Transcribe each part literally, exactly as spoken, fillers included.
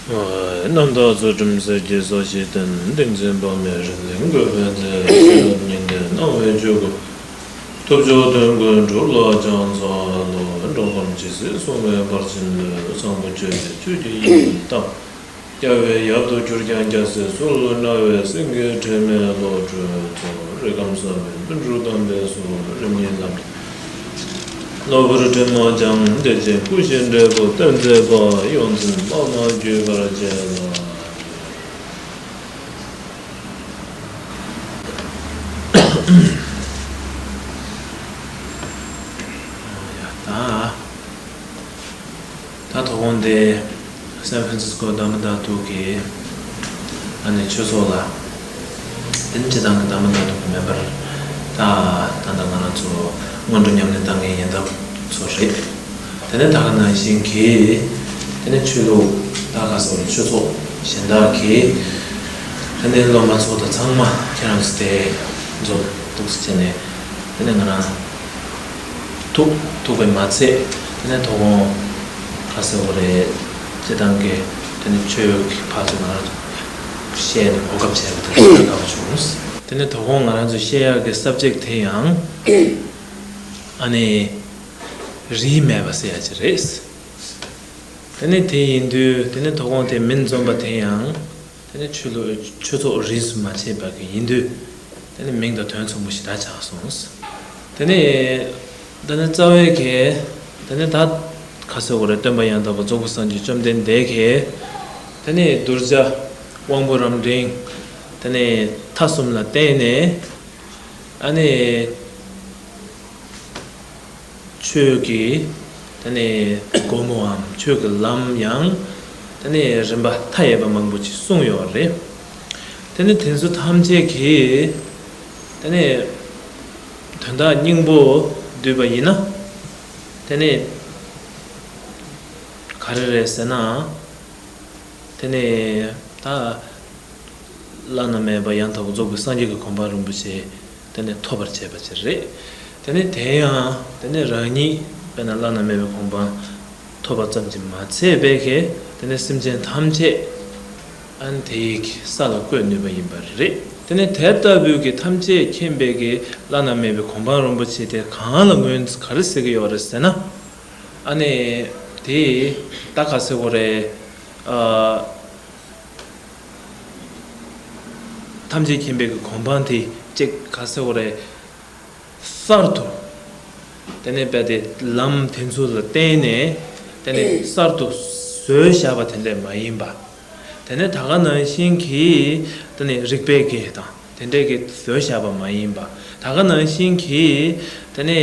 རྣམ་དག་ཚུལ་ཁྲིམས་གསེར་གྱི་སོ་བཞི་ལྡན། ཏིང་འཛིན་དཔག་མེད་རི་ལིང་བཀོད་པའི་རྩལ། བྱིན་རླབས་ཉི་ཟླའི་སྣང་བས་ཆོས་སྐུ། ཐུབ་མཆོག་དོན་ཀུན་གྲུབ་ལ་ཕྱག་འཚལ་ལོ། འགྲོ་ཁམས་ཇི་སྲིད་བསྲུང་བའི་བར་ཆད་ལས། བཟང་པོ་སྤྱོད་པའི་ཆོས་ཀྱི་དབྱིངས་སུ་གཏམས། རྒྱལ་བའི་ཡབ་ཏུ་གྱུར་ཀྱང་རྒྱལ་སྲིད་སོལ། དམྱལ་བའི་སེང་གེའི་ཁྲོད་ནས་བློ་གྲོས་ཚོགས། རིགས་ཁམས་གསུམ་པའི་དོན་གྲུབ་དམ་པའི་གཟུགས། རིམ་གཉིས་ལམ་གློ་བུར་དྲི་མ་སྦྱངས་བདེ་ཆེན་སྐུ་བཞིའི་འབྲས་བུ་སྟོན་མཛད་པ། ཡོངས་འཛིན་པདྨ་བརྒྱུད་པར་བཅས་ལ། ད། ད་དོ་དགོང་དེ་སན་ཧྥ་རན་སིས་ཀོ་དྷརྨ་དྷཱ་ཏུ་གི་ཨ་ནི་ཆོས་ཚོགས་ལ། དེ་ནི་སྤྱིར་བཏང་གི་དྷརྨ་དྷཱ་ཏུ་གི་མིན་པར། ད་ད་ལྟ་ང་རང་ཚོ་སྔོན་འགྲོ་ཉམས་ལེན་བཏང་མཁན་ཡིན་སྟབས་ཚོ་རེད། དེ་ནི་ད་ག་ནང་བཞིན་གྱི་དེ་ནི་ཆོས་ལུགས་ད་ག་ཟེར་བ་ཆོས་ཚོགས་གཞན་དག་གི་དེ་ནི་སློབ་མ་ཚོ་དང་ཚང་མ་ཁྱེད་རང་ཚོ་དེ་ཚོ་འདུག་སེ་བྱས་ནས། དེ་ནས་ང་རང་ཐུག་ཐུག་པས་མ་ཚད། དེ་ནས་དོ་དགོང་ག་ཟེར་བ་རེད། སྤྱིར་བཏང་གི་དེ་ནས་ཆོས་ཀྱི་ཕར་ཚུར་ང་རང་བཤད་ནས་གོ་སྐབས་བྱས་པ་དེ་དགའ་པོ་བྱུང་། དེ་ནས་དོ་དགོང་ང་རང་ཚོ་བཤད་ཡག་གི་སབ་ཇེག་དེ་ཡང་ཨ་ནི་རིས་མེད་པ་ཟེར་ཡག་ཅིག་རེད། དེ་ནས་དེ་ཡིན་དུས་དེ་ནས་དོ་དགོང་དེ་མིང་འཛོམས་པ་དེ་ཡང་། དེ་ནས་ཆོས་ལུགས་ཆོས་ཚོགས་རིས་སུ་མ་ཆད་པ་གི་ཡིན་དུས། དེ་ནས་མིང་དང་དོན་མཚུངས་པོ་ཞེ་དྲག་ཆགས་སོང་། དེ་ནས་དེ་ནས་རྩ་བའི་གི་དེ་ནས་ད་ག་ཟེར་དགོས་རེད། སྟོན་པ་ཡང་དག་པ་རྫོགས་པའི་སངས་རྒྱས་བཅོམ་ལྡན་འདས་ཀྱིས་དེ་ནས་གདུལ་བྱ་དབང་པོ་རབ་འབྲིང་དེ་ནས་མཐའ་གསུམ་ལ་བརྟེན་ནས་ཨ་ནི། ཆོས་ཀྱི་དེ་ནས་སྒོ་མོའམ་ཆོས་ཀྱི་ལམ་ཡང་དེ་ནས་རིམ་པ་མཐའ་ཡས་པ་མང་པོ་ཅིག་གསུངས་ཡོད་རེད། དེ་ནས་དེ་ཚོ་ཐམས་ཅད་ཀྱི་དེ་ནས་དོན་དག་སྙིང་པོ་བསྡུས་པ་ཡིན་ན། དེ་ནས་ག་རེ་རེད་ཟེར་ན། དེ་ནས་ད་བླ་ན་མེད་པ་ཡང་དག་པར་རྫོགས་པའི་སངས་རྒྱས་ཀྱི་གོ་འཕང་རིན་པོ་ཆེ་དེ་ནས་ཐོབ་པར་བྱེད་པ་ཅིག་རེད། དེ་ནས་དེ་ཡང་དེ་ནས་རང་ཉིད་དཔེར་ན་བླ་ན་མེད་པའི་གོ་འཕང་ཐོབ་པ་ཙམ་གྱིས་མ་ཚད་པའི་གི་དེ་ནས་སེམས་ཅན་ཐམས་ཅད་ཨ་ནི་དེ་ཡི་གི་ས་ལ་བཀོད་ནུས་པ་ཡིན་པ་རེད། དེ་ནས་དེ་ལྟ་བུའི་གི་ཐམས་ཅད་མཁྱེན་པའི་གི་བླ་ན་མེད་པའི་གོ་འཕང་རིན་པོ་ཆེ་དེ་གང་ལ་སྔོན་ག་རེ་ཟེར་གི་ཡོད་རེད་ཟེར་ན། ཨ་ནི་དེ་ད་ག་ཟེར་དགོས་རེད། ཨ། ཐམས་ཅད་མཁྱེན་པའི་གི་གོ་འཕང་དེ་གཅིག་ག་ཟེར་དགོས་རེད། གསར་དུ་དེ་ནས་རྦད་དེ་ལམ་དེ་ཚོ་ལ་བརྟེན་ནས་དེ་ནས་གསར་དུ་བཟོས་བཞག་པ་དེ་འདྲ་མ་ཡིན་པ། དེ་ནས་ད་ག་ནང་བཞིན་གྱི་དེ་ནས་རིག་པའི་གི་དང་དེ་འདྲའི་གི་བཟོས་བཞག་པ་མ་ཡིན་པ། ད་ག་ནང་བཞིན་གྱི་དེ་ནས་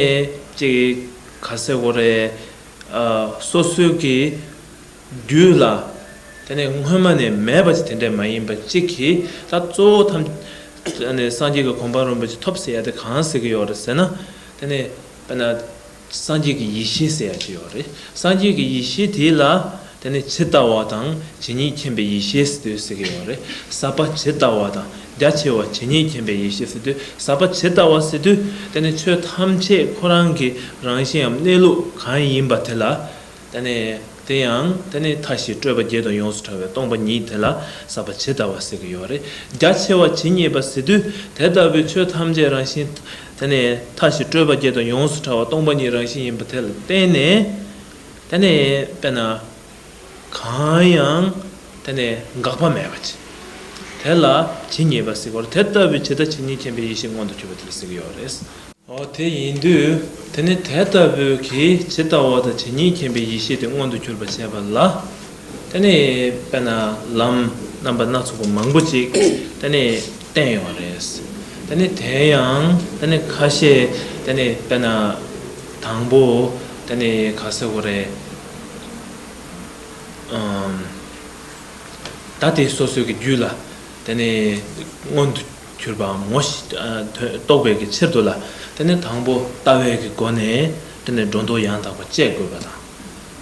ཅིག་ག་ཟེར་དགོས་རེད། ཨ། སོ་སོའི་གི་རྒྱུད་ལ་དེ་ནས་སྔོན་མ་ནས་མེད་པ་ཞིག་དེ་འདྲ་མ་ཡིན་པ་གཅིག་གིས་ད་གཙོ་བོ་ཐམས་ཅད་ནས་སངས་རྒྱས་ཀྱི་གོ་འཕང་རིན་པོ་ཆེ་ཐོབ་ཟེར་ཡ་དེ་གང་ཟེར་གྱི་ཡོད་རེད་ཟེར་ན། དེ་ནས་དཔེར་ན་སངས་རྒྱས་ཀྱི་ཡེ་ཤེས་ཟེར་ཡ་ཅིག་ཡོད་རེད། སངས་རྒྱས་ཀྱི་ཡེ་ཤེས་དེ་ལ་དེ་ནས་ཇི་ལྟ་བ་དང་ཇི་སྙེད་མཁྱེན་པའི་ཡེ་ཤེས་ཟེར་དུས་ཟེར་གྱི་ཡོད་རེད། ཟབ་པ་ཇི་ལྟ་བ་དང་རྒྱ་ཆེ་བ་ཇི་སྙེད་མཁྱེན་པའི་ཡེ་ཤེས་ཟེར་དུས། ཟབ་པ་ཇི་ལྟ་བ་ཟེར་དུས་དེ་ནས་ཆོས་ཐམས་ཅད་ཁོ་རང་གི་རང་བཞིན་གྱི་གནས་ལུགས་གང་ཡིན་པ་དེ་ལ། དེ་ནས་དེ་ཡང་དེ་ནས་མཐའ་བཞི་སྤྲོས་པ་བརྒྱད་དང་ཡོངས་སུ་བྲལ་བའི་སྟོང་པ་ཉིད་དེ་ལ་ཟབ་པ་ཇི་ལྟ་བ་ཟེར་གྱི་ཡོད་རེད། རྒྱ་ཆེ་བ་ཇི་སྙེད་པ་ཟེར་དུས་དེ་ལྟ་བུའི་ཆོས་ཐམས་ཅད་རང་བཞིན། དེ་ནས་མཐའ་བཞི་སྤྲོས་པ་བརྒྱད་དང་ཡོངས་སུ་བྲལ་བ་སྟོང་པ་ཉིད་རང་བཞིན་ཡིན་པ་དེ་ལ་བརྟེན་ནས། དེ་ནས་དཔེར་ན་གང་ཡང་དེ་ནས་འགག་པ་མེད་པ་ཅིག་དེ་ལ་ཇི་སྙེད་པ་ཟེར་གྱི་ཡོད་རེད། དེ་ལྟ་བུའི་ཇི་ལྟ་ཇི་སྙེད་མཁྱེན་པའི་ཡེ་ཤེས་མངོན་དུ་གྱུར་པ་དེ་ལ་ཟེར་གྱི་ཡོད་རེད། འོ་དེ་ཡིན་དུས་དེ་ནི་དེ་ལྟ་བུའི་གི་ཇི་ལྟ་བ་དང་ཇི་སྙེད་མཁྱེན་པའི་ཡེ་ཤེས་དེ་མངོན་དུ་གྱུར་པར་བྱེད་པ་ལ། དེ་ནི་དཔེར་ན་ལམ་རྣམ་པ་སྣ་ཚོགས་པ་མང་པོ་ཅིག་དེ་ནི་བསྟན་ཡོད་རེད། དེ་ནི་དེ་ཡང་དེ་ནི་ཁ་ཤས་དེ་ནི་དཔེར་ན་དང་པོ་དེ་ནི་ག་ཟེར་དགོས་རེད། ཨམ། ད་དེ་སོ་སོའི་གི་རྒྱུད་ལ་དེ་ནི་མངོན་དུ་གྱུར་པའམ་ངོ་ཤེས། ཨ། ཐོས། རྟོགས་པའི་གི་ཕྱིར་དུ་ལ་དེ་ནི་དང་པོ་ལྟ་བའི་གི་སྒོ་ནས་དེ་ནི་སྒྲོ་འདོགས་ཡང་དག་པ་བཅད་དགོས་པ་དང་།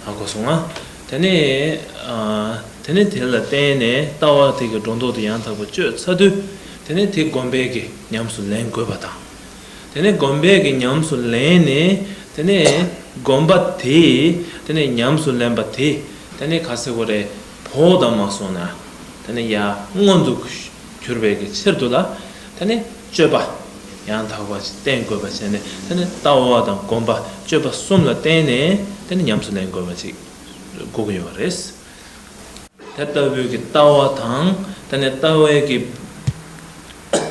ཧ་གོ་སོང་ང་། དེ་ནི། ཨ། དེ་ནི་དེ་ལ་བརྟེན་ནས་ལྟ་བ་དེ་གི་སྒྲོ་འདོགས་དེ་ཡང་དག་པ་གཅོད་ཚར་དུས་དེ་ནི་དེ་སྒོམ་པའི་གི་ཉམས་སུ་ལེན་དགོས་པ་དང་། དེ་ནས་སྒོམ་པའི་གི་ཉམས་སུ་ལེན་ནས། དེ་ནས་སྒོམ་པ་དེ། དེ་ནས་ཉམས་སུ་ལེན་པ་དེ། དེ་ནས་ག་ཟེར་དགོས་རེད། བོགས་དང་མ་སོང་ན་དེ་ནི་ཡ་མངོན་དུ་གྱུར་པའི་གི་ཕྱིར་དུ་ལ་དེ་ནི་སྤྱོད་པ་ཡང་དག་པ་ཞིག་བསྟེན་དགོས་པ་བྱས་ནས་དེ་ནི་ལྟ་བ་དང་སྒོམ་པ་སྤྱོད་པ་གསུམ་ལ་བརྟེན་ནས་དེ་ནི་ཉམས་སུ་ལེན་དགོས་པ་ཅིག་དགོས་ཀྱི་ཡོད་རེད། དེ་ལྟ་བུའི་གི་ལྟ་བ་དང་དེ་ནི་ལྟ་བའི་གི་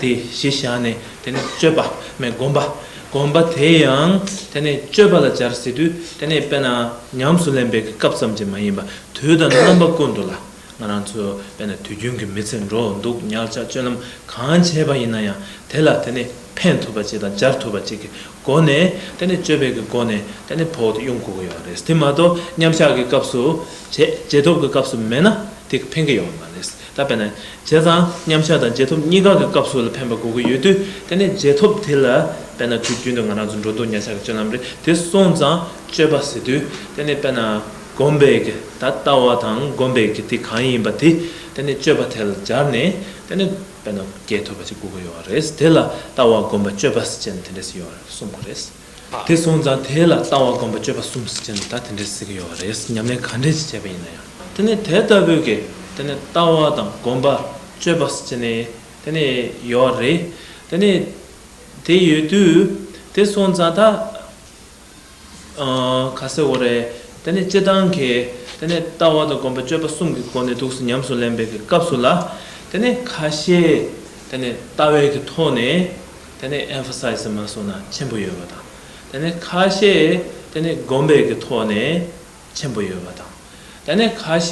དེ་གཞི་བཞག་ནས་དེ་ནི་སྤྱོད་པ་མེད་སྒོམ་པ། སྒོམ་པ་དེ་ཡང་དེ་ནི་སྤྱོད་པ་ལ་སྦྱར་ཟེར་དུས་དེ་ནི་དཔེར་ན་ཉམས་སུ་ལེན་པའི་གི་སྐབས་ཙམ་གྱིས་མ་ཡིན་པ་དུས་དང་རྣམ་པ་ཀུན་ཏུ་ལ་ང་རང་ཚོ་དཔེར་ན་དུས་རྒྱུན་གྱི་མི་ཚེ་འགྲོ་འདུག་ཉལ་འཆག་སྤྱོད་ལམ་གང་བྱས་པ་ཡིན་ན་ཡང་དེ་ལ་དེ་ནི་ཕན་ཐོགས་པ་ཅིག་དང་སྦྱར་ཐུབ་པ་ཅིག་གི་སྒོ་ནས་དེ་ནི་སྤྱོད་པའི་གི་སྒོ་ནས་དེ་ནི་བོགས་ཏེ་དབྱུང་དགོས་ཀྱི་ཡོད་རེད། དེ་མ་གཏོགས་མཉམ་བཞག་གི་སྐབས་སུ་བྱེད་བྱེད་ཐབས་ཀྱི་སྐབས་སུ་མེད་ན་དེ་ཕན་གྱི་ཡོད་མ་རེད། ད་དཔེར་ན་བྱས་ཙང་མཉམ་བཞག་དང་བྱེད་ཐབས་གཉིས་ཀ་གི་སྐབས་སུ་ལ་ཕན་པ་དགོས་ཀྱི་ཡོད་དུས་དེ་ནི་བྱེད་ཐབས་དེ་ལ་དཔེར་ན་དུས་རྒྱུན་དུ་ང་རང་ཚོ་འགྲོ་འདུག་ཉལ་འཆག་གི་སྤྱོད་ལམ་རེད། དེ་སོང་ཙང་སྤྱོད་པ་ཟེར་དུས་དེ་ནི་དཔེར་ན་སྒོམ་པའི་གི་ད་ལྟ་བ་དང་སྒོམ་པའི་གི་དེ་གང་ཡིན་པ་དེ་དེ་ནི་སྤྱོད་པ་དེ་ལ་སྦྱར་ནས་དེ་ནི་དཔེར་ན་སྐྱེལ་ཐུབ་པ་ཅིག་དགོས་ཀྱི་ཡོད་རེད། དེ་ལ་ལྟ་བ་སྒོམ་པ་སྤྱོད་པ་ཟེར་བྱས་ནས་དེ་འདྲས་ཡོད་རེད་གསུང་གི་རེད། དེ་སོང་ཙང་དེ་ལ་ལྟ་བ་སྒོམ་པ་སྤྱོད་པ་གསུམ་ཟེར་གྱི་འདུག་ད་དེ་འདྲས་ཟེར་གྱི་ཡོད་རེད། ཉམས་ལེན་ག་འདྲས་ཅིག་བྱས་པ་ཡིན་ན་ཡང་། དེ་ནས་དེ་ལྟ་བུའི་གི་དེ་ནས་ལྟ་བ་དང་སྒོམ་པ་སྤྱོད་པ་ཟེར་གྱི་ནས་དེ་ནས་ཡོད་རེད། དེ་ནས་དེ་ཡོད་དུས་དེ་སོང་ཙང་ད་ག་ཟེར་དགོས་རེད། དེ་ནས་སྤྱིར་བཏང་གི་དེ་ནས་ལྟ་བ་དང་སྒོམ་པ་སྤྱོད་པ་གསུམ་གྱི་སྒོ་ནས་འདུག་སེ་ཉམས་སུ་ལེན་པའི་གི་སྐབས་སུ་ལ་དེ་ནས་ཁ་ཤས་དེ་ནས་ལྟ་བའི་གི་ཐོག་ནས་དེ་ནས་ཨེམ་ཕ་སའི་ཛི་མ་སོང་ན་ཆེན་པོ་ཡོད་པ་དང་། དེ་ནས་ཁ་ཤས་དེ་ནས་སྒོམ་པའི་གི་ཐོག་ནས་ཆེན་པོ་ཡོད་པ་དང་། དེ་ནས་ཁ་ཤས་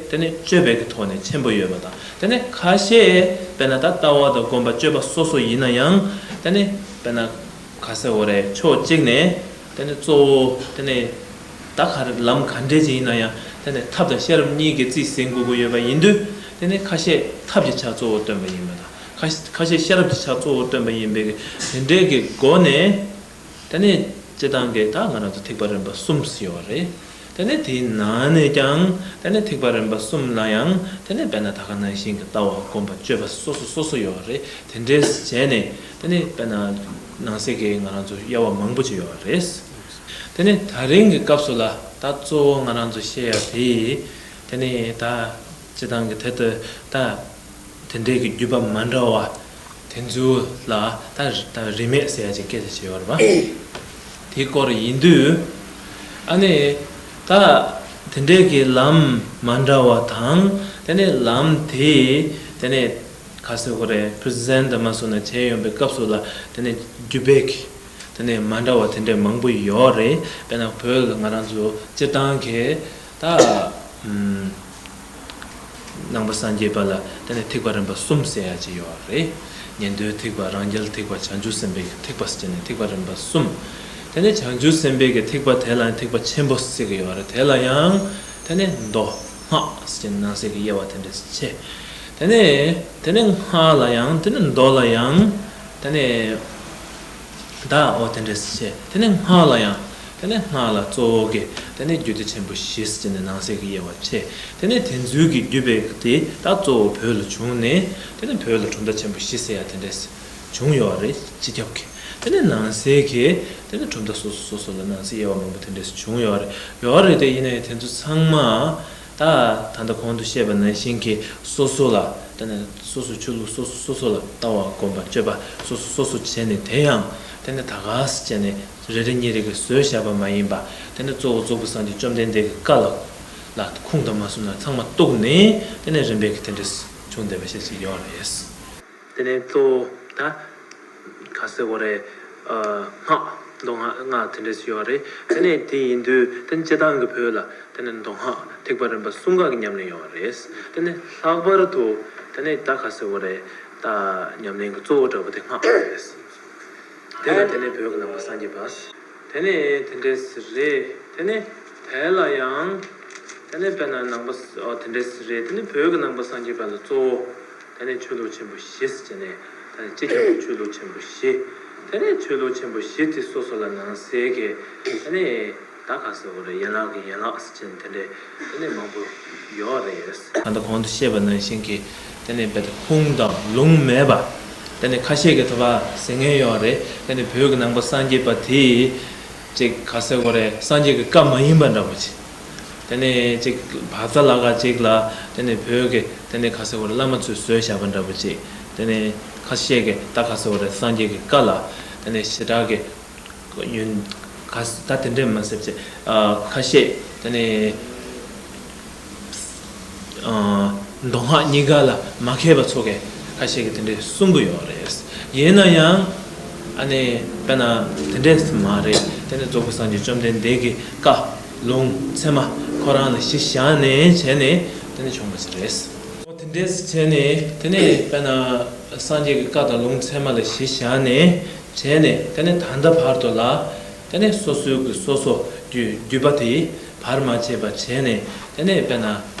དེ་ནས་སྤྱོད་པའི་གི་ཐོག་ནས་ཆེན་པོ་ཡོད་པ་དང་། དེ་ནས་ཁ་ཤས་དཔེར་ན་ད་ལྟ་བ་དང་སྒོམ་པ་སྤྱོད་པ་སོ་སོ་ཡིན་ན་ཡང་དེ་ནས་དཔེར་ན་ག་ཟེར་དགོས་རེད། ཕྱོགས་གཅིག་ནས་དེ་ནས་གཙོ་བོ་དེ་ནས་ད་ག་རེ་ལམ་ག་འདྲས་ཅིག་ཡིན་ན་ཡང་དེ་ནས་ཐབས་དང་ཤེས་རབ་གཉིས་ཀྱིས་རྩིས་ཟིན་དགོས་ཀྱི་ཡོད་པ་ཡིན་དུས། དེ་ནས་ཁ་ཤས་ཐབས་ཀྱི་ཆ་གཙོ་བོ་སྟོན་པ་ཡིན་པ་དང་། ཁ་ཤས་ཁ་ཤས་ཤེས་རབ་ཀྱི་ཆ་གཙོ་བོ་སྟོན་པ་ཡིན་པའི་དེ་འདྲའི་གི་སྒོ་ནས། དེ་ནས་སྤྱིར་བཏང་གི་ད་ང་རང་ཚོ་ཐེག་པ་རིམ་པ་གསུམ་ཟེར་ཡོད་རེད། དེ་ནས་དེའི་ནང་ནས་ཀྱང་དེ་ནས་ཐེག་པ་རིམ་པ་གསུམ་ལ་ཡང་དེ་ནས་དཔེར་ན་ད་ག་ནང་བཞིན་གྱི་ལྟ་བ་སྒོམ་པ་སྤྱོད་པ་སོ་སོ་སོ་སོ་ཡོད་རེད། དེ་འདྲས་བྱས་ནས་དེ་ནས་དཔེར་ན་ནང་གསེས་ཀྱི་ང་རང་ཚོ་དབྱེ་བ་མང་པོ་ཅིག་ཡོད་རེད། དེ་ནས་ད་རིང་གི་སྐབས་སུ་ལ་ད་གཙོ་བོ་ང་རང་ཚོ་བཤད་ཡ་དེ་དེ་ནས་ད་སྤྱིར་བཏང་གི་དེ་ལྟ་ད། དེ་འདྲའི་གི་བརྒྱུད་པ་མ་འདྲ་བ་དེ་ཚོ་ལ་ད་ད་རིས་མེད་ཟེར་ཡ་ཅིག་སྐད་ཆ་བྱས་ཡོད་རེད་པ། དེའི་སྐོར་ཡིན་དུས། ཨ་ནི་ད་དེ་འདྲའི་གི་ལམ་མ་འདྲ་བ་དང་དེ་ནས་ལམ་དེ་དེ་ནས་ག་ཟེར་དགོས་རེད། པི་རི་ཛེན་ཊི་མ་སོང་ན་བྱས་ཡོང་པའི་སྐབས་སུ་ལ་དེ་ནས་བརྒྱུད་པའི་གི་དེ་ནས་མ་འདྲ་བ་དེ་འདྲའི་མང་པོ་ཡོད་རེད། དཔེར་ན་བོད་ལ་ང་རང་ཚོ་སྤྱིར་བཏང་གི་ད། ནང་པ་སངས་རྒྱས་པ་ལ་དེ་ནས་ཐེག་པ་རིམ་པ་གསུམ་ཟེར་ཡ་ཅིག་ཡོད་རེད། ཉན་ཐོས་ཐེག་པ། རང་རྒྱལ་ཐེག་པ། བྱང་ཆུབ་སེམས་དཔའི་ཐེག་པ་ཟེར་ནས་ཐེག་པ་རིམ་པ་གསུམ། དེ་ནས་བྱང་ཆུབ་སེམས་དཔའི་གི་ཐེག་པ་དེ་ལ་ཡང་ཐེག་པ་ཆེན་པོ་ཟེར་གི་ཡོད་རེད། དེ་ལ་ཡང་དེ་ནས་མདོ་སྔགས་ཟེར་ནས་ནང་གསེས་ཀྱི་དབྱེ་བ་དེ་འདྲས་ཕྱེ། དེ་ནས་དེ་ནས་སྔགས་ལ་ཡང་དེ་ནས་མདོ་ལ་ཡང་དེ་ནས། ད་འོ་དེ་འདྲས་བྱས། དེ་ནས་སྔགས་ལ་ཡང་། དེ་ནས་སྔགས་ལ་གཙོ་བོ་གི་དེ་ནས་རྒྱུད་སྡེ་ཆེན་པོ་བཞི་ཟེར་ནས་ནང་གསེས་ཀྱི་དབྱེ་བ་ཕྱེ། དེ་ནས་དེ་ཚོའི་གི་བརྒྱུད་པའི་དེ་ད་གཙོ་བོ་བོད་ལ་བྱུང་ནས་དེ་ནས་བོད་ལ་གྲུབ་མཐའ་ཆེན་པོ་བཞི་ཟེར་ཡ་དེ་འདྲས་བྱུང་ཡོད་རེད། སྤྱི་ཁྱབ་ཀྱི། དེ་ནས་ནང་གསེས་ཀྱི་དེ་ནས་གྲུབ་མཐའ་སོ་སོ་སོ་སོ་ལ་ནང་གསེས་དབྱེ་བ་མང་པོ་དེ་འདྲས་བྱུང་ཡོད་རེད། ཡོད་རེད་དེ་ཡིན་ནའི་དེ་ཚོ་ཚང་མ། ད་ད་ལྟ་གོང་དུ་བཤད་པ་ནང་བཞིན་གྱི་སོ་སོ་ལ་དེ་ནས་སོ་སོ་ཆོས་ལུགས་སོ་སོ་སོ་སོ་ལ་ལྟ་བ་སྒོམ་པ་སྤྱོད་པ་སོ་སོ་སོ་སོ་བྱས་ནས། དེ་ཡང་དེ་ནས་ད་ག་སེ་བྱས་ནས་རེ་རེ་གཉིས་རེ་གིས་བཟོས་བཞག་པ་མ་ཡིན་པ། དེ་ནས་གཙོ་བོ་རྫོགས་པའི་སངས་རྒྱས་བཅོམ་ལྡན་འདས་ཀྱི་བཀའ་ལ་ལ་ཁུངས་དང་མ་སོང་ན་ཚང་མ་གཏུགས་ནས་དེ་ནས་རིམ་པས་ཀྱི་དེ་འདྲས་བྱུང་བསྡད་པ་ཞིག་ཡོད་རེད། དེ་ནས་གཙོ་བོ་ད་ག་ཟེར་དགོས་རེད། ཨ། སྔགས། མདོ་སྔགས་སྔགས་དེ་འདྲས་ཞིག་ཡོད་རེད། དེ་ནས་དེ་ཡིན་དུས་དེ་ནས་སྤྱིར་བཏང་གི་བོད་ལ་དེ་ནས་མདོ་སྔགས་ཐེག་པ་རིམ་པ་གསུམ་ཀ་གི་ཉམས་ལེན་ཡོད་རེད། དེ་ནས་ལྷག་པར་དུ་དེ་ནས་ད་ག་ཟེར་དགོས་རེད། ད་ཉམས་ལེན་གྱི་གཙོ་བོ་འདྲ་པོ་དེ་སྔགས་རེད། དེ་ལ་དེ་ནས་བོད་ཀྱི་ནང་པ་སངས་རྒྱས་པ། དེ་ནས་དེ་འདྲས་རེད། དེ་ནས་དེ་ལ་ཡང་དེ་ནས་དཔེར་ན་ནང་པ་ཨོ་དེ་འདྲས་རེད། དེ་ནས་བོད་ཀྱི་ནང་པ་སངས་རྒྱས་པ་ལ་གཙོ་བོ་དེ་ནས་ཆོས་ལུགས་ཆེན་པོ་བཞི་ཟེར་ནས། དེ་ནས་སྤྱི་ཁྱབ་ཀྱི་ཆོས་ལུགས་ཆེན་པོ་བཞི། དེ་ནས་ཆོས་ལུགས་ཆེན་པོ་བཞི་དེ་སོ་སོ་ལ་ནང་གསེས་ཀྱི་དེ་ནས་ད་ག་ཟེར་དགོས་རེད། ཡན་ལག་གི་ཡན་ལག་ཟེར་ནས་དེ་འདྲས་དེ་ནས་མང་པོ་ཡོད་རེད། ད་ལྟ་གོང་དུ་བཤད་པ་ནང་བཞིན་གྱི་དེ་ནས་རྦད་དེ་ཁུངས་དང་ལུང་མེད་པ། དེ་ནས་ཁ་ཤས་ཀྱིས་དེ་བ་ཟེར་མཁན་ཡོད་རེད། དེ་ནས་བོད་ཀྱི་ནང་པ་སངས་རྒྱས་པ་དེ་ཅིག་ག་ཟེར་དགོས་རེད། སངས་རྒྱས་ཀྱི་བཀའ་མ་ཡིན་པ་འདྲ་པོ་ཅིག་དེ་ནས་ཅིག་བ་ཚ་ལ་ཁ་ཅིག་ལ་དེ་ནས་བོད་ཀྱི་དེ་ནས་ཁ་ཟེར་བ་རེད། བླ་མ་ཚོས་བཟོས་བཞག་པ་འདྲ་པོ་ཅིག་དེ་ནས་ཁ་ཤས་ཀྱིས་ད་ཁ་ཟེར་བ་རེད། སངས་རྒྱས་ཀྱི་བཀའ་ལ་དེ་ནས་ཞེ་དྲག་གི་ཡོན། ཁ་ད་དེ་འདྲས་མ་ཟེར་བྱས། ཨ། ཁ་ཤས་དེ་ནས་ཨ། མདོ་སྔགས་གཉིས་ཀ་ལ་མ་མཁས་པ་ཚོ་གིས་ཁ་ཤས་ཀྱིས་དེ་འདྲས་གསུང་གི་ཡོད་རེད། ཡིན་ན་ཡང་ཨ་ནི་དཔེར་ན་དེ་འདྲས་མ་རེད། དེ་ནི་རྫོགས་པའི་སངས་རྒྱས་བཅོམ་ལྡན་འདས་ཀྱི་བཀའ་ལུང་ཚད་མ་ཁོ་རང་ལ་གཞི་བཞག་ནས་བྱས་ནས་དེ་ནི་བྱུང་བ་ཞིག་རེད། འོ་དེ་འདྲས་བྱས་ནས་དེ་ནི་དཔེར་ན་སངས་རྒྱས་ཀྱི་བཀའ་དང་ལུང་ཚད་མ་ལ་གཞི་བཞག་ནས་བྱས་ནས། དེ་ནས་ད་ལྟ་བར་དུ་ལ་དེ་ནས་སོ་སོའི་གི་སོ་སོ་རྒྱུད་རྒྱུད་པ་དེ་བར་མ་ཆད་པ་བྱས་ནས། དེ་ནས་དཔེར་ན་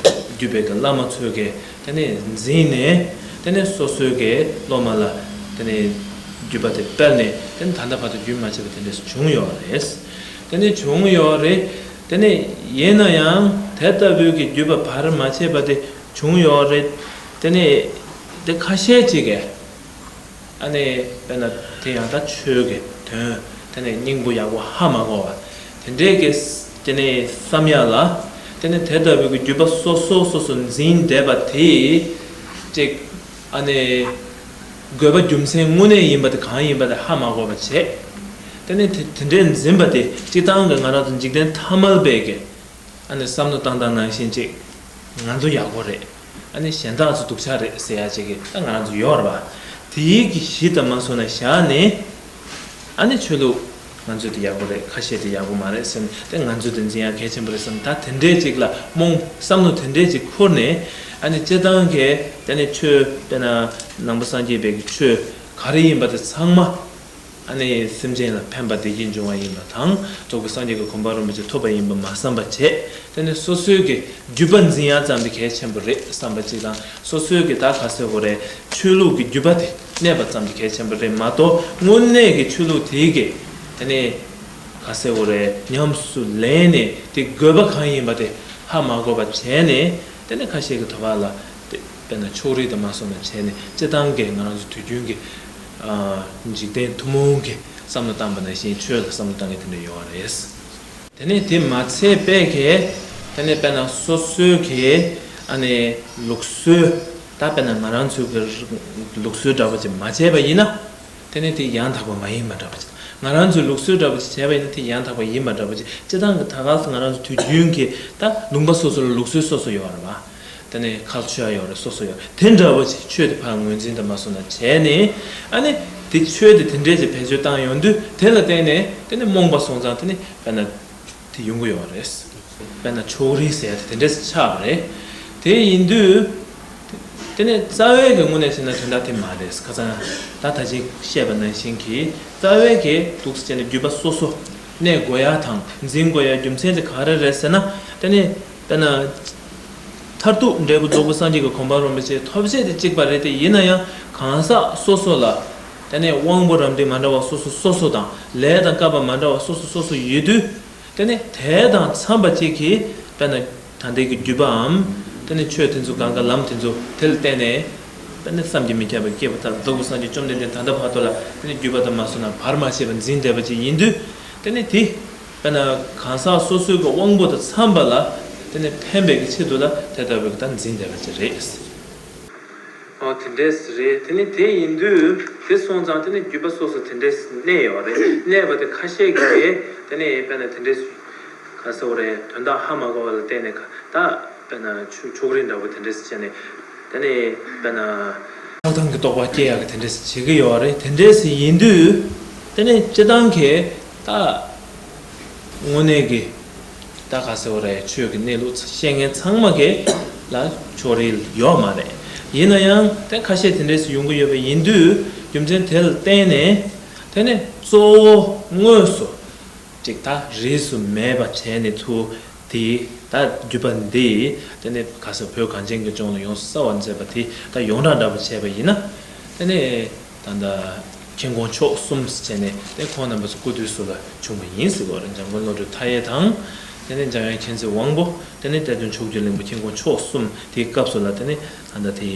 རྒྱུད་པའི་གི་བླ་མ་ཚོས་གི་དེ་ནས་འཛིན་ནས། དེ་ནས་སོ་སོའི་གི་སློབ་མ་ལ་དེ་ནས་རྒྱུད་པ་དེ་སྤེལ་ནས། དེ་ནས་ད་ལྟ་བར་དུ་རྒྱུན་མ་ཆད་པ་དེ་འདྲས་བྱུང་ཡོད་རེད། དེ་ནས་བྱུང་ཡོད་རེད། དེ་ནས་ཡིན་ན་ཡང་དེ་ལྟ་བུའི་གི་རྒྱུད་པ་བར་མ་ཆད་པ་དེ་བྱུང་ཡོད་རེད། དེ་ནས་དེ་ཁ་ཤས་ཅིག་གིས་ཨ་ནི་དཔེར་ན་དེ་ཡང་ད་ཆོས་ཀྱི་དོན་དེ་ནས་སྙིང་པོ་ཡག་པོ་ཧ་མ་གོ་བ་དེ་འདྲས་ཀྱི་དེ་ནས་བསམ་ཡག་ལ། དེ་ནས་དེ་ལྟ་བུའི་གི་རྒྱུད་པ་སོ་སོ་སོ་སོ་འཛིན་བསྡད་པ་དེ་ཅིག་ཨ་ནི་དགོས་པ་རྒྱུ་མཚན་དངོས་གནས་ཡིན་པ་དེ་གང་ཡིན་པ་དེ་ཧ་མ་གོ་བ་བྱས། དེ་ནས་དེ་དེ་འདྲས་འཛིན་པ་དེ་སྤྱིར་བཏང་གི་ང་རང་ཚོ་འཇིག་རྟེན་ཐ་མལ་པའི་གི་ཨ་ནི་བསམ་བློ་བཏང་སྟངས་ནང་བཞིན་ཅིག་ང་ཚོ་ཡག་པོ་རེད། ཨ་ནི་གཞན་དག་ཚོ་སྡུག་ཅག་རེད་ཟེར་ཡ་ཅིག་གི་ད་ང་རང་ཚོ་ཡོད་རེད་པ། དེའི་གི་གཞི་དང་མ་སོང་ན་བཞག་ནས། ཨ་ནི་ཆོས་ལུགས་ང་ཚོ་དེ་ཡག་པོ་རེད། ཁ་ཤས་དེ་ཡག་པོ་མ་རེད་ཟེར་ནས། དེ་ང་ཚོ་དེ་འཛིན་ཡ་གལ་ཆེན་པོ་རེད་བསམ། ད་དེ་འདྲས་ཅིག་ལ་རྨོངས། བསམ་བློ་དེ་འདྲས་ཅིག་ཁུར་ནས། ཨ་ནི་སྤྱིར་བཏང་གི་དེ་ནས་ཆོས་དཔེར་ན་ནང་པ་སངས་རྒྱས་པའི་གི་ཆོས་ག་རེ་ཡིན་པ་དེ་ཚང་མ་ཨ་ནི་སེམས་ཅན་ལ་ཕན་པ་བདེ་སྐྱིད་འབྱུང་བ་ཡིན་པ་དང་། རྫོགས་པའི་སངས་རྒྱས་ཀྱི་གོ་འཕང་རིན་པོ་ཆེ་ཐོབ་པ་ཡིན་པ་མ་བསམ་པ་བྱས། དེ་ནས་སོ་སོའི་གི་རྒྱུད་པ་འཛིན་ཡ་ཙམ་དེ་གལ་ཆེན་པོ་རེད་བསམ་པ་ཅིག་དང་། སོ་སོའི་གི་ད་ག་ཟེར་དགོས་རེད། ཆོས་ལུགས་ཀྱི་རྒྱུད་པ་དེ་གནས་པ་ཙམ་དེ་གལ་ཆེན་པོ་རེད་མ་གཏོགས། དངོས་གནས་ཀྱི་ཆོས་ལུགས་དེའི་གི་དེ་ནས་ག་ཟེར་དགོས་རེད། ཉམས་སུ་ལེན་ནས་དེ་དགོས་པ་གང་ཡིན་པ་དེ་ཧ་མ་གོ་བ་བྱས་ནས། དེ་ནས་ཁ་ཤས་ཀྱི་ཐོག་ལ་དེ་དཔེར་ན་ཕྱོགས་རིས་དང་མ་སོང་ན་བྱས་ནས། སྤྱིར་བཏང་གི་ང་རང་ཚོ་དུས་རྒྱུན་གྱི་ཨ་འཇིག་རྟེན་ཐུན་མོང་གི་བསམ་བློ་བཏང་པ་ནང་བཞིན་ཆོས་ལ་བསམ་བློ་བཏང་མཁན་དེ་འདྲ་ཡོད་རེད། དེ་ནས་དེ་མ་ཚད་པས་གི་དེ་ནས་དཔེར་ན་སོ་སོའི་གི་ཨ་ནི་ལུགས་སྲོལ། ད་དཔེར་ན་ང་རང་ཚོའི་གི་ལུགས་སྲོལ་འདྲ་པོ་ཅིག་མ་བྱས་པ་ཡིན་ན། དེ་ནས་དེ་ཡང་དག་པ་མ་ཡིན་པ་འདྲ་པོ་ཅིག་ང་རང་ཚོའི་ལུགས་སྲོལ་འདྲ་པོ་ཅིག་བྱས་པ་ཡིན་ན་དེ་ཡང་དག་པ་ཡིན་པ་འདྲ་པོ་ཅིག་སྤྱིར་བཏང་གི་ད་ག་ང་རང་ཚོ་དུས་རྒྱུན་གྱི་ད་ལུང་པ་སོ་སོ་ལ་ལུགས་སྲོལ་སོ་སོ་ཡོད་རེད་པ། དེ་ནས་ཁལ་ཆར་ཡོད་རེད། སོ་སོ་ཡོད་རེད། དེ་འདྲ་པོ་ཅིག་ཆོས་དེ་ཕར་ངོས་འཛིན་དང་མ་སོང་ན་བྱས་ནས། ཨ་ནི་དེ་ཆོས་དེ་དེ་འདྲས་ཅིག་བེད་སྤྱོད་བཏང་ཡོང་དུས། དེ་ལ་བརྟེན་ནས་དེ་ནས་རྨོངས་པ་སོང་ཙང་། དེ་ནས་དཔེར་ན་དེ་ཡོང་གི་ཡོད་རེད། དཔེར་ན་ཕྱོགས་རིས་ཟེར་ཡ་དེ་དེ་འདྲས་ཆགས་པ་རེད། དེ་ཡིན་དུས་དེ་ནས་རྩ་བའི་གི་ངོས་ནས་བྱས་ན་དོན་དག་དེ་མ་རེད། ཁ་སང་ད་ད་ཅིག་བཤད་པ་ནང་བཞིན་གྱི་རྩ་བའི་གི་འདུག་སེ་བྱས་ནས་རྒྱུད་པ་སོ་སོ་གནས་དགོས་ཡ་དང་འཛིན་དགོས་ཡ་རྒྱུ་མཚན་དེ་ག་རེ་རེད་ཟེར་ན། དེ་ནས་དཔེར་ན་མཐར་ཐུག་འབྲས་བུ་རྫོགས་པའི་སངས་རྒྱས་ཀྱི་གོ་འཕང་རིན་པོ་ཆེ་ཐོབ་བྱེད་དེ་གཅིག་པ་རེད་དེ། ཡིན་ན་ཡང་གང་ཟག་སོ་སོ་ལ་དེ་ནས་དབང་པོ་རབ་འབྲིང་མ་འདྲ་བ་སོ་སོ་སོ་སོ་དང་། ལས་དང་སྐལ་པ་མ་འདྲ་བ་སོ་སོ་སོ་སོ་ཡོད་དུས། དེ་ནས་དེ་དང་འཚམས་པ་ཅིག་གིས་དཔེར་ན་ད་ལྟའི་གི་རྒྱུད་པའམ། དེ་ནས་ཆོས་དེ་ཚོ་གང་ག་ལམ་དེ་ཚོ་དེ་ལ་བརྟེན་ནས། དེ་ནས་བསམ་གྱིས་མི་ཁྱབ་པའི་སྐྱེས་བུ་དག་རྫོགས་པའི་སངས་རྒྱས་བཅོམ་ལྡན་འདས་ད་ལྟ་བར་དུ་ལ་དེ་ནས་རྒྱུད་པ་དང་མ་སོང་ན་བར་མ་ཆད་པར་འཛིན་བསྡད་པ་ཅིག་ཡིན་དུས། དེ་ནས་དེ་དཔེར་ན་གང་ཟག་སོ་སོའི་གི་དབང་པོ་དང་འཚམས་པ་ལ་དེ་ནས་ཕན་པའི་གི་ཆེད་དུ་ལ་དེ་ལྟ་བུའི་གི་ད་འཛིན་བསྡད་པ་ཅིག་རེད། ཨོ་དེ་འདྲས་རེད། དེ་ནི་དེ་ཡིན་དུས་དེ་སོང་ཙང་དེ་ནི་རྒྱུད་པ་སོ་སོ་དེ་འདྲས་གནས་ཡོད་རེད། གནས་པ་དེ་ཁ་ཤས་ཀྱིས་དེ་ནི་དཔེར་ན་དེ་འདྲས་ག་ཟེར་བ་རེད། དོན་དག་ཧ་མ་གོ་བ་ལ་བརྟེན་ནས་ད་དཔེར་ན་ཆོ་ཕྱོགས་རིས་འདྲ་བོ་དེ་འདྲས་བྱས་ནས། དེ་ནི་དཔེར་ན་ཆགས་སྡང་གི་རྟོག་པ་སྐྱེ་ཡག་གི་དེ་འདྲས་བྱེད་ཀྱི་ཡོད་རེད། དེ་འདྲས་ཡིན་དུས་དེ་ནི་སྤྱིར་བཏང་གི་ད་དངོས་གནས་ཀྱི་ད་ག་ཟེར་བ་རེད། ཆོས་ཀྱི་གནས་ལུགས་ཤེས་མཁན་ཚང་མ་གི་ལ་ཕྱོགས་རིས་ཡོད་མ་རེད། ཡིན་ན་ཡང་དེ་ཁ་ཤས་དེ་འདྲས་སུ་ཡོང་གི་ཡོད་པ་ཡིན་དུས། རྒྱུ་མཚན་དེ་ལ་བརྟེན་ནས་དེ་ནི་གཙོ་བོ་དངོས་སུ་ཅིག་ད་རིས་སུ་མེད་པ་བྱས་ནས་ཚུར་དེ་ད་རྒྱུད་པ་འདི་དེ་ནི་ག་ཟེར་བོད་གངས་ཅན་གྱི་ལྗོངས་ལ་ཡོངས་སུ་གསལ་བར་མཛད་པ་དེ་ད་ཡོངས་གྲགས་འདྲ་པོ་བྱས་པ་ཡིན་ན། དེ་ནི་ད་ལྟ་མཁྱེན་ཀོང་མཆོག་གསུམ་ཟེར་བྱས་ནས་དེ་ཁོང་རྣམ་པ་ཚོ་སྐུ་དུས་སུ་ལ་བྱུང་བ་ཡིན་ཟེར་བ་རེད། འཇམ་མགོན་བློ་གྲོས་མཐའ་ཡས་དང་། དེ་ནས་འཇམ་དབྱངས་མཁྱེན་བརྩེ་དབང་པོ། དེ་ནས་གཏེར་སྟོན་མཆོག་གྱུར་གླིང་པ་མཁྱེན་ཀོང་མཆོག་གསུམ་དེའི་སྐབས་སུ་ལ། དེ་ནས་ད་ལྟ་དེ་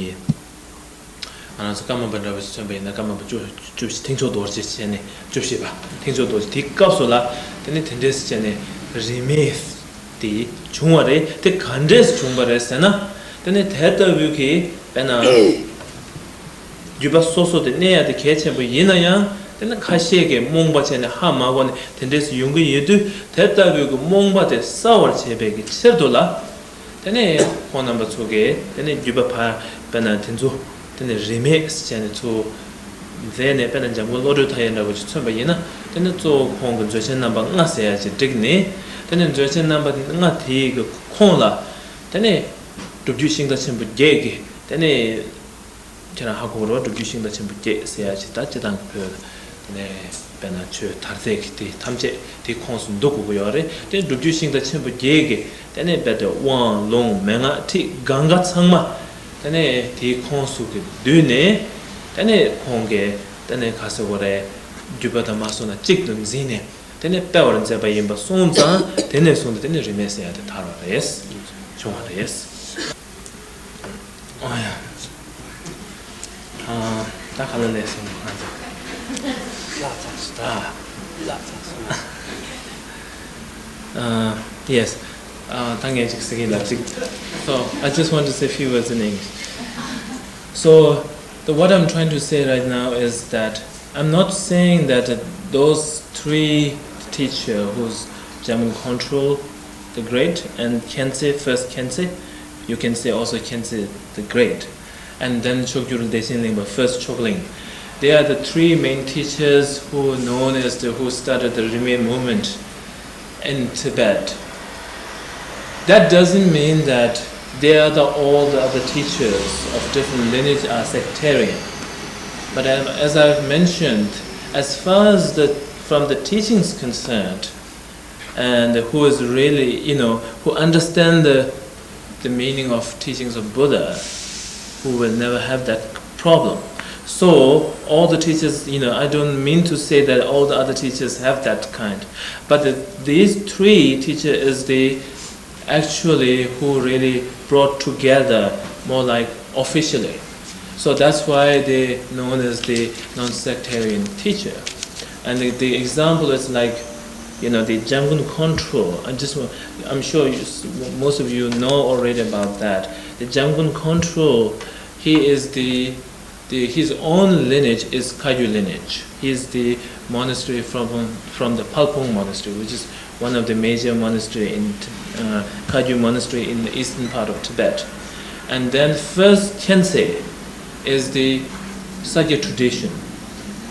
ང་རང་ཚོ་ཀརྨ་པ་འདྲ་བ་ཞིག་མཚོན་པ་ཡིན་ན། ཀརྨ་པ་བཅུ་བཅུ་བཞི་མཐིང་ཆོས་རྡོ་རྗེ་བྱས་ནས་བཅུ་བཞི་པ་མཐིང་ཆོས་རྡོ་རྗེ་དེའི་སྐབས་སུ་ལ། དེ་ནས་དེ་འདྲས་བྱས་ནས་རིས་མེད་ དེ་བྱུང་བ་རེད། དེ་ག་འདྲས་བྱུང་བ་རེད་ཟེར་ན། དེ་ནི་དེ་ལྟ་བུའི་གི་དཔེར་ན་བརྒྱུད་པ་སོ་སོ་དེ་གནས་ཡ་དེ་གལ་ཆེན་པོ་ཡིན་ན་ཡང་། དེ་ནི་ཁ་ཤས་ཀྱིས་རྨོངས་པ་བྱས་ནས་ཧ་མ་གོ་ནས་དེ་འདྲས་ཡོང་གི་ཡོད་དུས། དེ་ལྟ་བུའི་གི་རྨོངས་པ་དེ་གསལ་བར་བྱེད་པའི་གི་ཕྱིར་དུ་ལ། དེ་ནས་ཁོང་རྣམ་པ་ཚོ་གིས་དེ་ནས་བརྒྱུད་པ་ཕར་དཔེར་ན་དེ་ཚོ་དེ་ནས་རིས་མེད་ཟེར་ནས་ཚུར་མཛད་ནས། དཔེར་ན་འཇམ་མགོན་བློ་གྲོས་མཐའ་ཡས་འདྲ་བོ་ཞིག་མཚོན་པ་ཡིན་ན། དེ་ནས་གཙོ་བོ་ཁོང་གི་མཛོད་ཆེན་རྣམ་པ་ལྔ་ཟེར་ཡ་ཅིག་བསྒྲིགས་ནས། དེ་ནས་མཛོད་ཆེན་རྣམ་པ་ལྔ་དེའི་གི་ཁོངས་ལ་དེ་ནས་སྒྲུབ་བརྒྱུད་ཤིང་རྟ་ཆེན་པོ་བརྒྱད་ཀྱི་དེ་ནས། ཁྱེད་རང་ཧ་གོ་རོགས། སྒྲུབ་བརྒྱུད་ཤིང་རྟ་ཆེན་པོ་བརྒྱད་ཟེར་ཡ་ཅིག་ད་སྤྱིར་བཏང་གི་བོད་ནས་དཔེར་ན་ཆོས་དར་ཚད་ཀྱི་དེ་ཐམས་ཅད་དེའི་ཁོངས་སུ་འདུ་དགོས་ཀྱི་ཡོད་རེད། དེ་སྒྲུབ་བརྒྱུད་ཤིང་རྟ་ཆེན་པོ་བརྒྱད་ཀྱི་དེ་ནས་རྦད་དེ་དབང་ལུང་མན་ངག་ཁྲིད་གང་ག་ཚང་མ་དེ་ནས་དེའི་ཁོངས་སུ་གི་བསྡུས་ནས། དེ་ནས་ཁོང་གིས་དེ་ནས་ག་ཟེར་དགོས་རེད། བརྒྱུད་པ་དང་མ་སོང་ན་གཅིག་ཏུ་འཛིན་ནས་དེ་ནས་སྤེལ་བར་མཛད་པ་ཡིན་པ་སོང་ཙང་། དེ་ནས་བཟུང་སྟེ་དེ་ནས་རིས་མེད་ཟེར་ཡ་དེ་དར་བ་རེད། བྱུང་བ་རེད། ཨོ་ཡ། ཨ། ད་ག་ལ་ལས་སོང་ང་ཚོ། ལགས་ཚར་སོང་། ཨ། ལགས་ཚར་སོང་། ཨ། Yes. ཨ། ད་ངས་ཅིག་ཟེར་གྱི་ལབ་ཅིག So, I just want to say a few words in English. So, the, what I'm trying to say right now is that I'm not saying that, uh, those three teacher who's Jamgon Kongtrul the Great and Khyentse, first Khyentse, you can say also Khyentse the Great, and then Chogyur Dechen Lingpa, first Chokling. They are the three main teachers who known as the, who started the Rimye movement in Tibet. That doesn't mean that they are the, all the other teachers of different lineage are sectarian. But, um, as I've mentioned, as far as the, from the teachings concerned, and who is really, you know, who understand the, the meaning of teachings of Buddha, who will never have that problem. So all the teachers, you know, I don't mean to say that all the other teachers have that kind, but the, these three teacher is the actually who really brought together more like officially. So that's why they known as the non-sectarian teacher. And the, the example is like, you know, the Jamgon Kongtrul. I just wa- I'm sure you, s- most of you know already about that. The Jamgon Kongtrul, he is the, the his own lineage is Kagyu lineage. He is the monastery from from the Palpung monastery, which is one of the major monastery in, uh, Kagyu monastery in the eastern part of Tibet. And then first Khyentse is the Sakya tradition,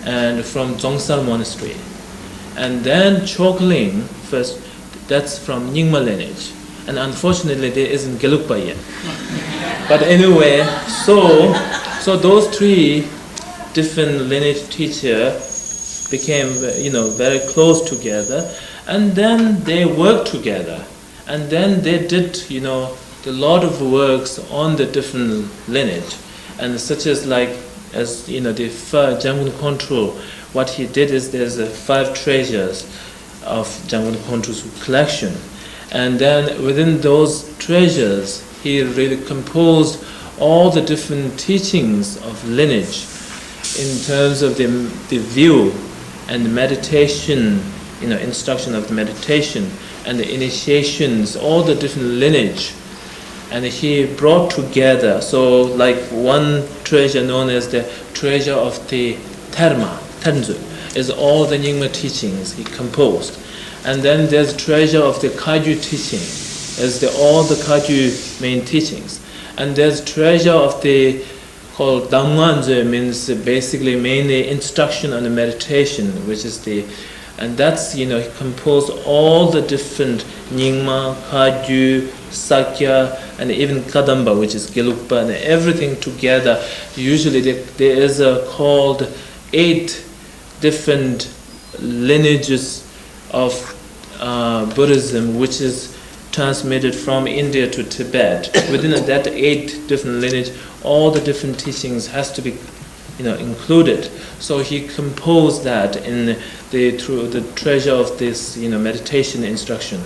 and from Dzongsar monastery. And then Chokling first, that's from Nyingma lineage. And unfortunately, there isn't Gelugpa yet. But anyway, so, so those three different lineage teacher became, you know, very close together, and then they worked together, and then they did, you know, a lot of works on the different lineage, and such as, like, as you know, the fir- Jamgon Kongtrul, what he did is there's a five treasures of Jamgon Kongtrul's collection. And then within those treasures, he really composed all the different teachings of lineage in terms of the, the view and the meditation, you know, instruction of the meditation and the initiations, all the different lineage. And he brought together, so, like, one treasure known as the treasure of the Terma, Tenzin, is all the Nyingma teachings he composed. And then there's treasure of the Kagyu teaching, is the, all the Kagyu main teachings. And there's treasure of the, called Damnganzö, means basically mainly instruction on the meditation, which is the, and that's, you know, he composed all the different Nyingma, Kagyu, Sakya, and even Kadamba, which is Gelugpa, and everything together. Usually there, there is a called eight different lineages of, uh, Buddhism, which is transmitted from India to Tibet. Within that eight different lineage, all the different teachings has to be, you know, included. So he composed that in the, through the treasure of this, you know, meditation instruction.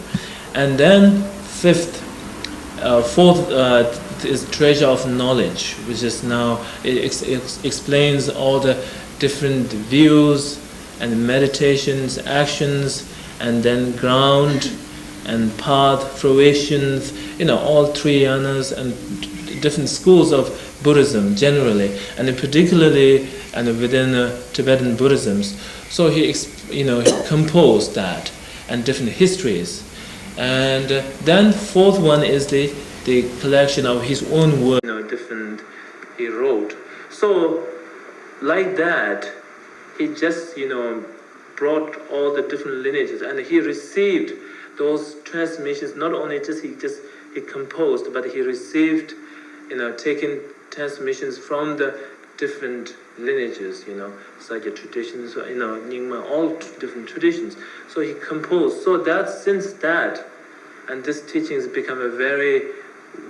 And then fifth, uh, fourth, uh, is treasure of knowledge, which is now, it ex- ex- explains all the different views and meditations, actions, and then ground and path, fruitions, you know, all three yanas and different schools of Buddhism generally, and particularly and within uh, Tibetan Buddhism. So he, ex- you know, he composed that and different histories. And uh, then fourth one is the, the collection of his own work, you know, different he wrote. So like that, he just, you know, brought all the different lineages, and he received those transmissions. Not only just he just he composed, but he received, you know, taking transmissions from the different lineages, you know, such a traditions, you know, Nyingma, all t- different traditions. So he composed. So that since that, and this teaching has become a very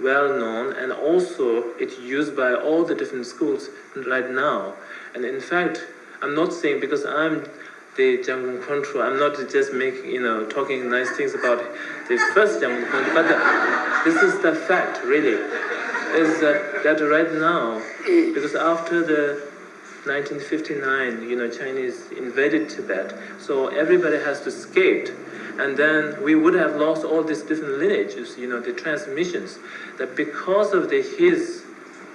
well known, and also it's used by all the different schools right now. And in fact, I'm not saying because I'm the Jangkum Khontrul, I'm not just making, you know, talking nice things about the first Jangkum Khontrul, but the, this is the fact, really, is uh, that right now, because after the nineteen fifty-nine, you know, Chinese invaded Tibet, so everybody has to escape, and then we would have lost all these different lineages, you know, the transmissions, that because of the, his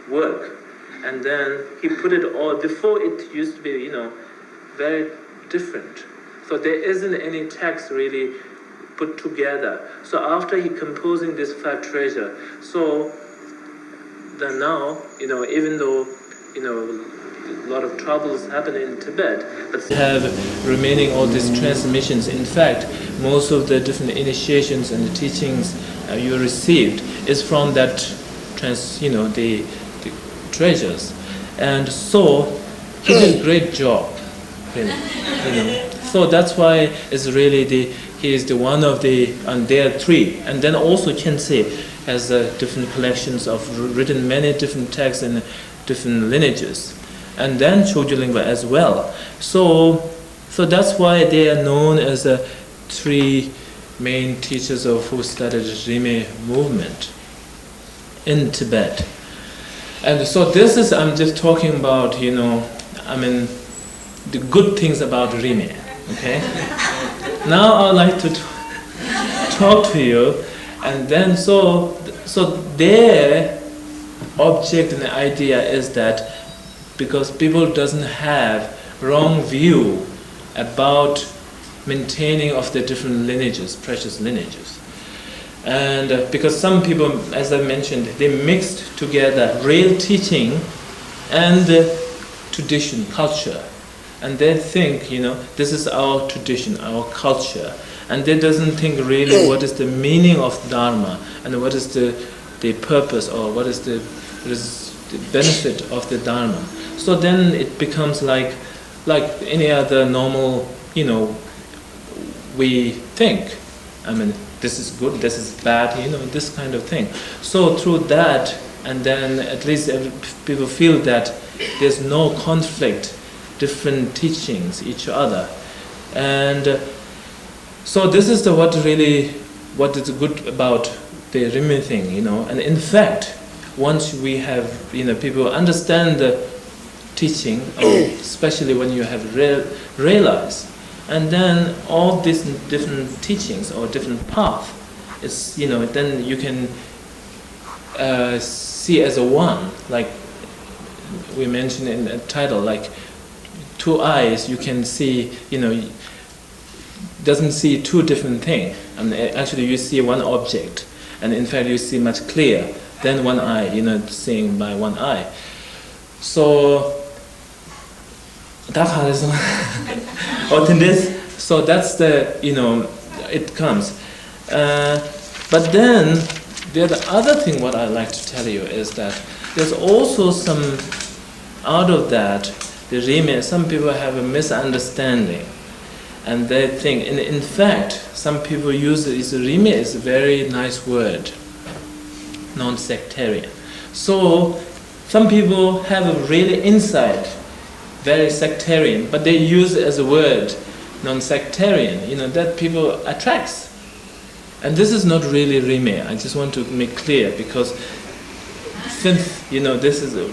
work, and then he put it all, before it used to be, you know, very different. So there isn't any text really put together. So after he composing this five treasure, so then now, you know, even though, you know, a lot of troubles happen in Tibet, but have remaining all these transmissions. In fact, most of the different initiations and the teachings uh, you received is from that trans, you know, the, the treasures. And so he did a great job, really. You know. So that's why it's really the, he is the one of the, and there are three. And then also Khyentse has uh, different collections of written many different texts and different lineages. And then Chogyulingpa as well. So, so that's why they are known as the three main teachers of who started Rime movement in Tibet. And so this is, I'm just talking about, you know, I mean, the good things about Rime, okay? Now I'd like to t- talk to you, and then so, so their object and idea is that because people doesn't have wrong view about maintaining of the different lineages, precious lineages. And uh, because some people, as I mentioned, they mixed together real teaching and uh, tradition, culture. And they think, you know, this is our tradition, our culture. And they doesn't think really what is the meaning of Dharma and what is the, the purpose or what is the, what is the benefit of the Dharma. So then it becomes like, like any other normal, you know, we think. I mean, this is good, this is bad, you know, this kind of thing. So through that, and then at least every, people feel that there's no conflict, different teachings, each other. And uh, so this is the what really, what is good about the Rime thing, you know. And in fact, once we have, you know, people understand the teaching, or especially when you have real, realized, and then all these different teachings or different path, it's, you know, then you can uh, see as a one, like we mentioned in the title, like two eyes, you can see, you know, doesn't see two different things. And actually, you see one object, and in fact, you see much clearer than one eye, you know, seeing by one eye. So, ད་ག་རེ་སོང་། Oh, then this, so that's the, you know, it comes. Uh, but then, the other, other thing what I like to tell you is that there's also some, out of that, the Rime, some people have a misunderstanding. And they think, in, in fact, some people use it, is Rime is a very nice word, non-sectarian. So, some people have a really insight, very sectarian, but they use it as a word, non-sectarian, you know, that people attracts. And this is not really Rime. I just want to make clear because since, you know, this is, a,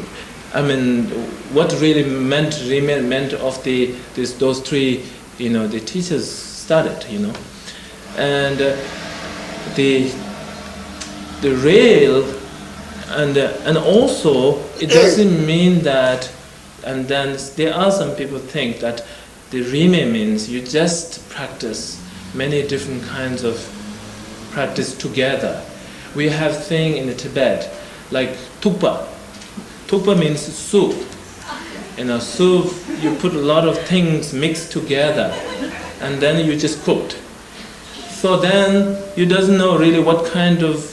I mean, what really meant Rime meant of the, this, those three, you know, the teachers started, you know. And uh, the the real and and also it doesn't mean that, and then there are some people think that the rime means you just practice many different kinds of practice together. We have thing in Tibet like thukpa. Thukpa means soup. In a soup, you put a lot of things mixed together, and then you just cooked. So then you doesn't know really what kind of,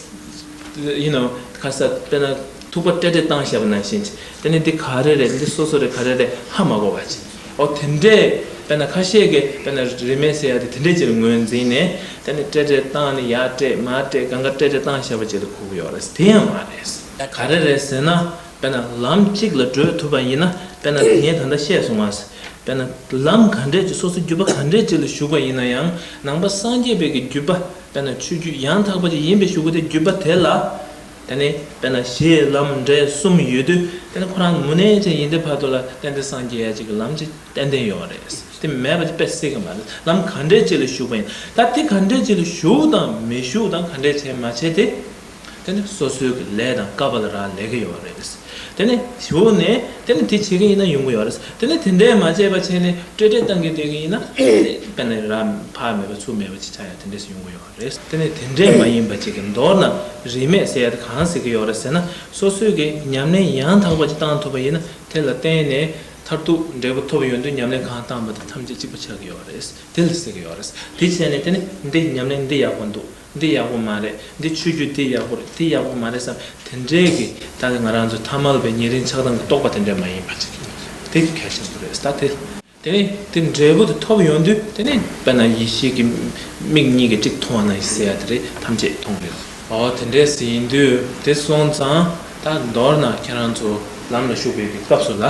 you know, ཁ་ས་དཔེར་ན་ཐུག་པ་སྤྲེལ་སྤྲེལ་བཏང་བཞག་པ་ནང་བཞིན་གྱི། དེ་ནི་འདི་ག་རེ་རེད། འདི་སོ་སོ་རེད། ག་རེ་རེད། ཧ་མ་གོ་བ་ཅིག། ཨོ་དེ་འདྲས་དཔེར་ན་ཁ་ཤས་ཀྱིས་དཔེར་ན་རིན་མེད་ཟེར་ཡ་དེ་དེ་འདྲས་ཅིག་ལ་ངོས་འཛིན་ནས། དེ་ནི་སྤྲེལ་སྤྲེལ་བཏང་ནས་ཡར་སྤྲད་མར་སྤྲད་གང་ག་སྤྲེལ་སྤྲེལ་བཏང་བཞག་པ་ཅིག་ལ་གོ་གི་ཡོད་རེད། དེ་ཡང་མ་རེད། ག་རེ་རེད་ཟེར་ན། དཔེར་ན་ལམ་གཅིག་ལ་བགྲོད་ཐུབ་པ་ཡིན་ན། དཔེར་ན་ངས་ད་ལྟ་བཤད་སོང་ང་། དཔེར་ན་ལམ་ག་འདྲས་ཅིག་སོ་སོ་བརྒྱུད་པ་ག་འདྲས་ཅིག་ལ་ཞུགས་པ་ཡིན་ན་ཡང་། ནང་པ་སངས་རྒྱས་པའི་གི་བརྒྱུད་པ། དཔེར་ན་ཆོས་བརྒྱུད་ཡང་དག་པ་ཅིག་ཡིན་པའི་གཞུག་གུ་དེ་བརྒྱུད་པ་དེ་ལ། དེ་ནས་དཔེར་ན་གཞི་ལམ་འབྲས་གསུམ་ཡོད་དུས། དེ་ནི་ཁོ་རང་མུ་ནེ་ཅན་ཡིན་དུས་བར་དུ་ལ་ཏན་ཏན་སངས་རྒྱས་ཡ་ཅིག་གི་ལམ་ཅིག་ཏན་ཏན་ཡོད་རེད། དེ་མེད་པ་ཅིག་དཔེ་སྲིད་གི་མ་རེད། ལམ་ག་འདྲས་ཅིག་ལ་ཞུགས་པ་ཡིན། ད་དེ་ག་འདྲས་ཅིག་ལ་ཞུགས་དང་མི་ཞུགས་དང་ག་འདྲས་བྱས་མ་བྱས་དེ། དེ་ནི་སོ་སོའི་གི་ལས་དང་སྐལ་བ་ལ་རག་ལས་ཀྱི་ཡོད་རེད། དེ་ནི་ཞུགས་ནས་དེ་ནི་དེ་བྱེད་ཀྱི་ཡིན་ན་ཡོང་གི་ཡོད་རེད། དེ་ནི་དེ་འདྲས་མ་བྱས་པ་བྱས་ནས་སྤྲེལ་སྤྲེལ་བཏང་གི་བསྡད་ཀྱི་ཡིན་ན། དཔེར་ན་རག་ཕར་མེད་པ་ཚུར་མེད་པ་ཅིག་ཆགས་ཡ་དེ་འདྲས་སུ་ཡོང་གི་ཡོད་རེད། དེ་ནི་དེ་འདྲས་མ་ཡིན་པ་ཅིག་གི་མདོར་ན་རིས་མེད་ཟེར་ཡ་དེ་གང་ཟེར་གྱི་ཡོད་རེད་ཟེར་ན། སོ་སོའི་གི་ཉམས་ལེན་ཡང་དག་པ་ཅིག་བཏང་ཐུབ་པ་ཡིན་ན། དེ་ལ་བརྟེན་ནས་མཐར་ཐུག་འབྲས་བུ་ཐོབ་ཡོང་དུས་ཉམས་ལེན་གང་བཏང་པ་དེ་ཐམས་ཅད་གཅིག་པ་ཆགས་ཀྱི་ཡོད་རེད། དེ་ལ་ཟེར་གྱི་ཡོད་རེད། དེ་བྱས་ནས་དེ་ནི་འདི་ཉམས་ལེན་འདི་ཡག་པོ་འདུག། འདི་ཡག་པོ་མ་རེད། འདི་ཆོས་བརྒྱུད་འདི་ཡག་པོ་རེད། འདི་ཡག་པོ་མ་རེད་བསམ། དེ་འདྲའི་གི་ད་གི་ང་རང་ཚོ་ཐ་མལ་པའི་ཉེ་རིང་ཆགས་སྡང་གི་རྟོག་པ་དེ་འདྲ་མ་ཡིན་པ་ཅིག། དེ་གལ་ཆེན་པོ་རེད། ད་དེ། དེ་ནས་དེ་འབྲས་བུ་དེ་ཐོབ་ཡོང་དུས། དེ་ནས་དཔེར་ན་ཡེ་ཤེས་ཀྱི་མིག་གཉིས་ཀྱིས་གཅིག་མཐོང་བ་ནང་བཞིན་ཟེར་ཡ་དེ་རེད། ཐམས་ཅད་མཐོང་གི་ཡོད། ཨོ་དེ་འདྲས་ཡིན་དུས་དེ་སོང་ཙང་། ད་མདོར་ན་ཁྱེད་རང་ཚོ་ལམ་ལ་ཞུགས་པའི་གི་སྐབས་སུ་ལ།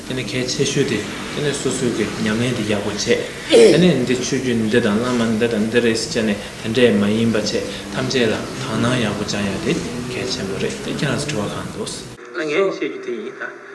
དེ་ནས་གལ་ཆེ་ཤོས་དེ། དེ་ནས་སོ་སོའི་གི་ཉམས་ལེན་དེ་ཡག་པོ་བྱས། དེ་ནས་འདི་ཆོས་བརྒྱུད་འདི་དང་བླ་མ་འདི་དང་འདི་རེད་ཟེར་བྱས་ནས་དེ་འདྲས་མ་ཡིན་པ་བྱས། ཐམས་ཅད་ལ་དག་སྣང་ཡག་པོ་བཅང་ཡ་དེ་གལ་ཆེན་པོ་རེད། དེ་ཁྱེད་རང་ཚོ་དྲི་བ་གང་འདུག། ད་ངས་བཤད་རྒྱུ་དེ་ཡིན་ད།